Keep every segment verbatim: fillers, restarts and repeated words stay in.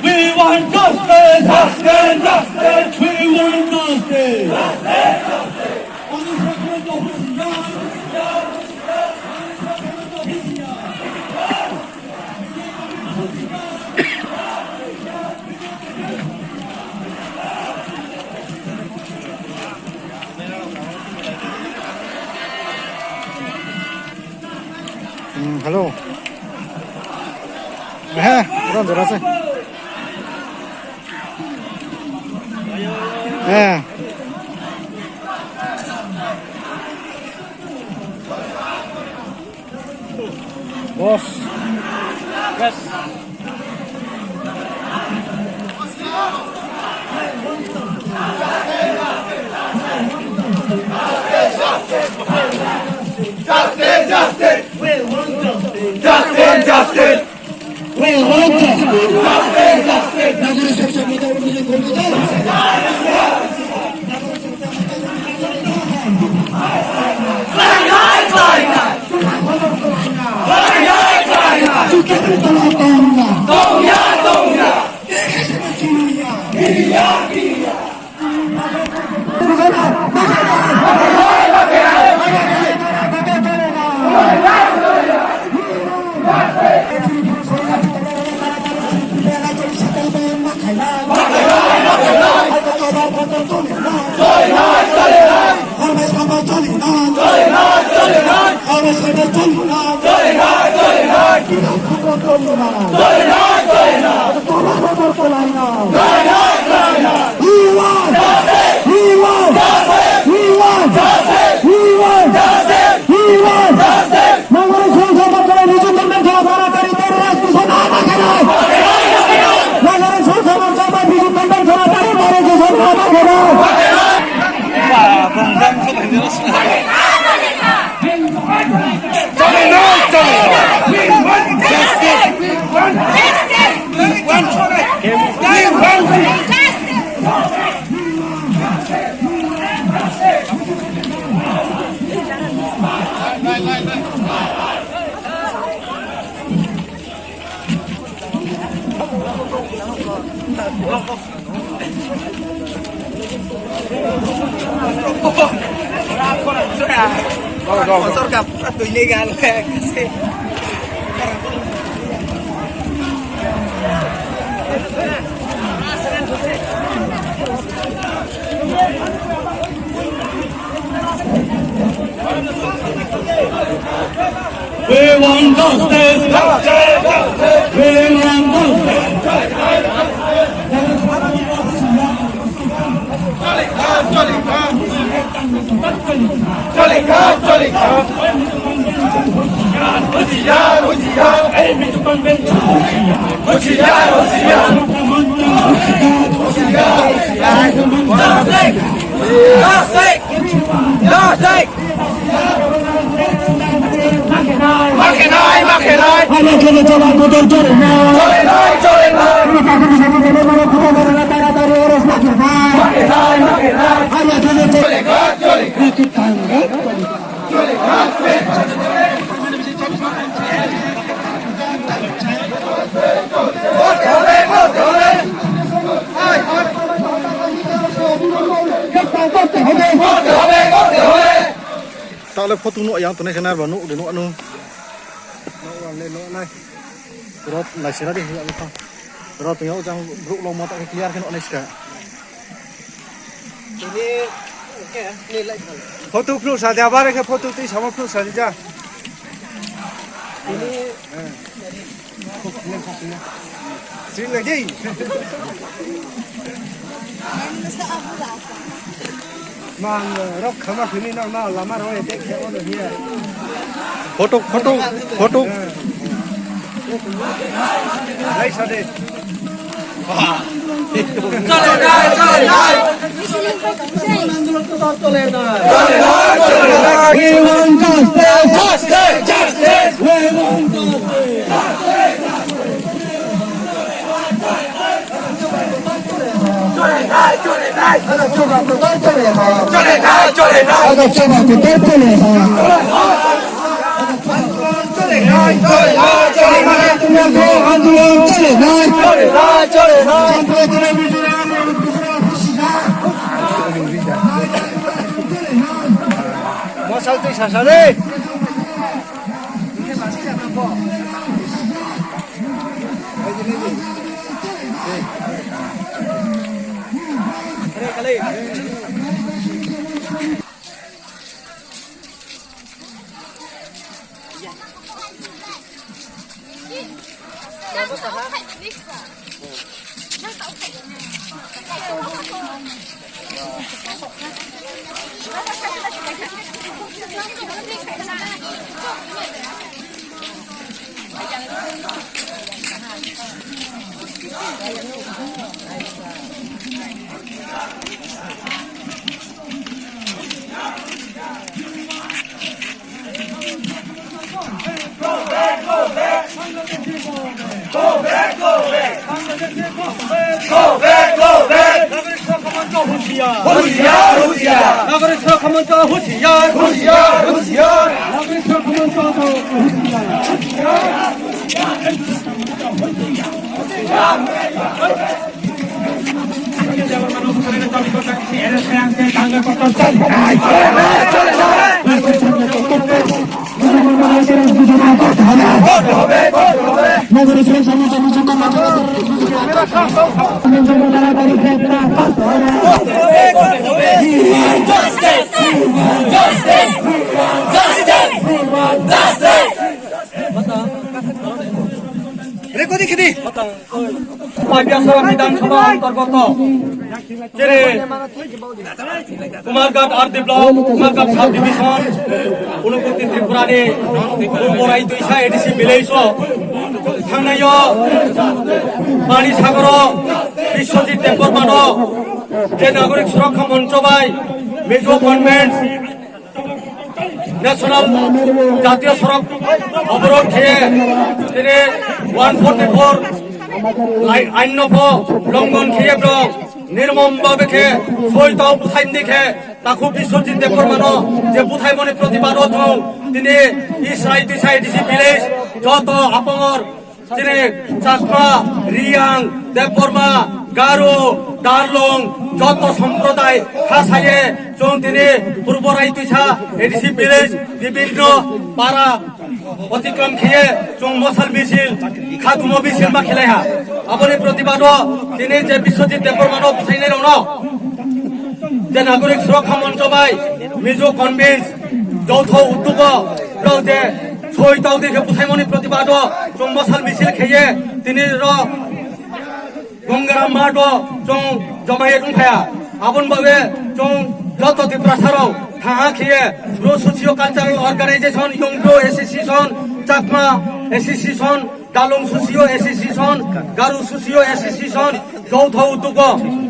We want justice! Justice! Justice! We want justice! Hmm, hello. Eh, orang jelas eh. Eh. Boss. Yes. Justice, justice. We want justice. Justice, justice. We want justice. Justice, justice. Nagari Soksa Mita Urdu Komite. We want justice. We want justice. Choli kha, choli kha. Hoshiar, hoshiar. Hoshiar, hoshiar. Hoshiar, hoshiar. Justice! Justice! Makhenai, makhenai. Chole nai, chole nai. Makhenai, makhenai. Chole kha, chole kha. Tahle photo no yang tonai khana ba no de no anu. No wan le no nai. Rot lai sira de ya ko. Rot yo jang bro lo mata clear khana nai ska. Ini, oke, ini lagi. Photo upload saja, bare khe photo twi sama upload saja. Ini, eh. Sini lagi. Mang rok khama khini nang na lama rok ete khe ono hiya. Photo, photo, photo. Lai sade. We want justice. Justice, justice. We want justice. Aga choba kotor chole ha. Aga choba kotor chole ha. Andolon chole ha. Mosal twi sasa le. Go back, go back. Go back, go back. নাগরিক সুরক্ষা মঞ্চ হুঁশিয়ার। হুঁশিয়ার, হুঁশিয়ার। নাগরিক সুরক্ষা মঞ্চ হুঁশিয়ার। হুঁশিয়ার, হুঁশিয়ার। নাগরিক সুরক্ষা মঞ্চ হুঁশিয়ার। Pabiasora Bidhan Sabha antargoto jere Kumarghat R D block, Kumarghat sub division, Unakoti Tripura ni Purbo Raitwisa A D C village o thangnaio Pani Sagaro Biswajit Debbarmano je Nagorik Surakha Moncho bai Mizo Convince National Jatiyo Sorok Oborod khe tini one forty four ain no pho longon khe bro nirmom babe khe soi tau buthai ni khe takhu Biswajit Debbarmano je buthai moni protibad o thung tini Israiti Saiti si village joto apongor Chini Chakma, Riyang, Debbarma, Garo, Darlong, joto somproday khasaye chwng tini Purbo Raitwisa A D C village bibinno para otikrom khiye chwng mosal misil, khadumo misil ma khelaiha. Aboni protibado tini je Biswajit Debbarmano bwsainai rokno je Nagorik Surakha Moncho bai Mizo Convince joutho utugo rok je soi tau dikhe bwsaimoni protibado chwng mosal misil kheye tini rok Gongaram Mato chwng jamaye tongphaya. Aboni bagwi chwng joto Tiprasa rok thaha khiye Bru Socio Cultural Organization, Young Bru Association, Chakma Association, Dalung Socio Association, Garu Socio Association, joutho utugo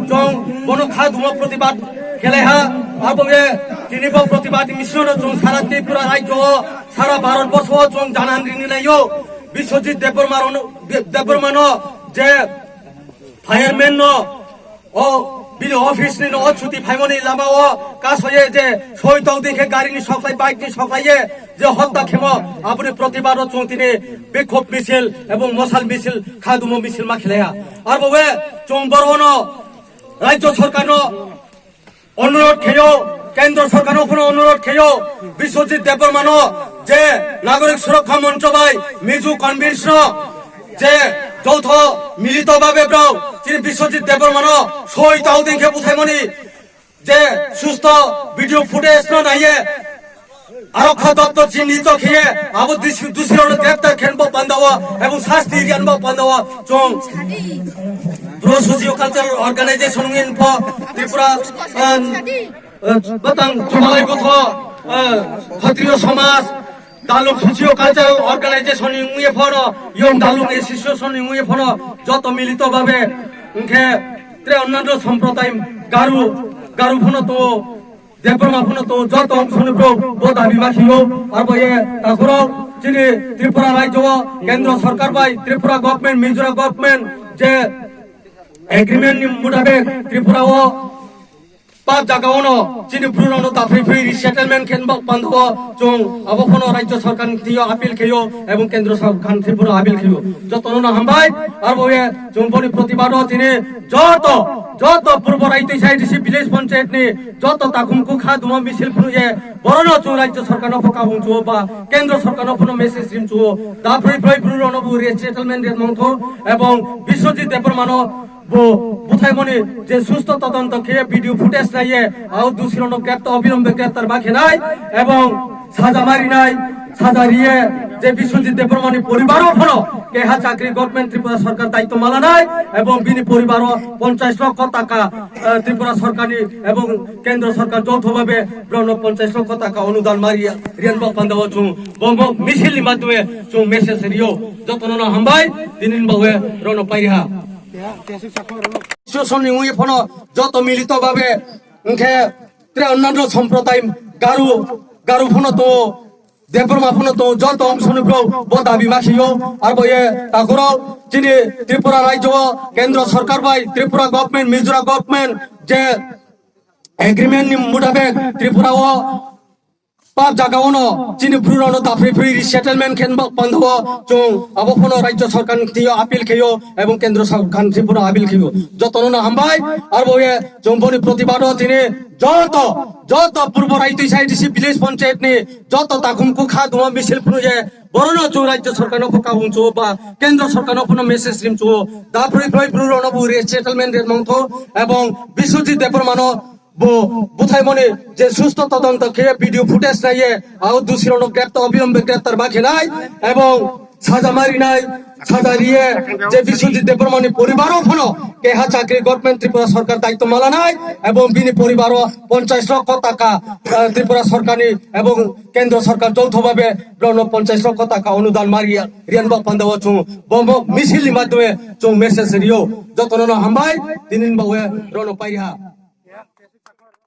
chwng bono kha dumo protibad khelaiha. Aboni tini bo protibad misil no chwng sara Tripura rajyo o sara Bharat borsho o chwng janan rini naio. Biswajit Debbarma rokno, Debbarmano je fireman no o bini office ni no o chuti phaimani lama o kasoye je soi tau dikhe gari ni soklai, bike ni soklai ye je hotta khemo aboni protibad o chwng tini bikhop misil ebong mosal misil khadumo misil ma khelaiha. Arbo we chwng borok no rajyo sorkar no Onurodh kheyo, Kendro Sorkar no phano onurodh kheyo, Biswajit Debbarmano je Nagorik Surakha Moncho bai Mizo Convince no je joutho milito babe brao chini Biswajit Debbarmano soi tau dingkhe buthaimani je susto video footage no naiye Arokha doptor chinito khiye abo dusi, dusirokno greptar khenbo pandao ebong sasti rianbo pandao chwng Bru Socio Cultural Organization wngwi pho Tripura, ah, ah, batang Jumalai Gotho, ah, Khatriyo Somaj, Dalung Socio Cultural Organization wngwi phono, Young Dalung Association wngwi phono, joto milito babe wngkhe tre onnanno somproday Garu, Garu phono to Debbarma phano to joto ongsoni bro bo dabi ma khiyo, arbo ye takhoro chini Tripura rajyo o Kendro Sorkar bai Tripura government, Mizoram government je agreement ni mutabek Tripura o Pap jaga ono chini bru rano dapri pri resettlement khen bak pando o chung abo phano Rajya Sarkar ni thio appeal khayo ebong Kendra Sarkar ni thio appeal khayo. Jotono no hambai, abo ye chung boni protibad o tini joto, joto Purbo Raitwi Side C village panchayat ni joto takhum kukha duma misil phunu ye borono chung Rajya Sarkar no phoka bung chuo ba Kendra Sarkar no phano message rim chuo. Dapri pri bru rano bu resettlement rim mongtho ebong Biswajit Debbarma no bo buthaimoni je susto todonto khe video footage naiye, ao dusirokno grepta obilombe greptar ba khenai ebong saja marinai, saja riye je Biswajit Debbarmani poribaro phano keha chakri government Tripura Sarkar daitto malanai ebong bini poribaro ponchash lokho taka, eh, Tripura Sarkarni ebong Kendra Sarkar joutho babe borokno ponchash lokho taka onudan mariya riyan bok pandao chung bo, bo misil ni madhyome chung message riyo. Jotono no hambai, tinin bawe rono pairiha. Sosoni ui phano joto milito babe hwnkhe tre onnanno somproday Garu, Garu phano to, Debbarma phano to, joto ongsoni bro bo dabi ma khiyo. Arbo ye takuro chini Tripura Rajyo o Kendra Sarkar bai Tripura government, Mizoram government je agreement ni mutabek Tripura o pap jaga ono chini bru rano dapri pri resettlement khen bak pando o chung abo phano Rajya Sarkar ni thio appeal khayo ebong Kendra Sarkar ni phano appeal khayo. Jotono no hambai, arbo ye chung boni protibad o tini joto, joto Purbo Raitwi Side C village panchayat ni joto takhum kukha duma misil phunu ye borono chung Rajya Sarkar no phoka bung chuo ba Kendra Sarkar no phano message rim chuo. Dapri pri bru rano bu resettlement rim mongtho ebong Biswajit Debbarma no bo buthaimoni je susto todonto khe video footage naiye, ao dusirokno grepta obilombe greptar ba khenai ebong saja marinai, saja riye je Biswajit Debbarmani poribaro phano keha chakri government Tripura Sarkar daitto malanai ebong bini poribaro ponchash lokho taka, eh, Tripura Sarkarni ebong Kendra Sarkar joutho babe borokno ponchash lokho taka onudan mariya riyan bok pandao chung bo, bo misil ni madhyome chung message riyo. Jotono no hambai, tinin bawe rono pairiha.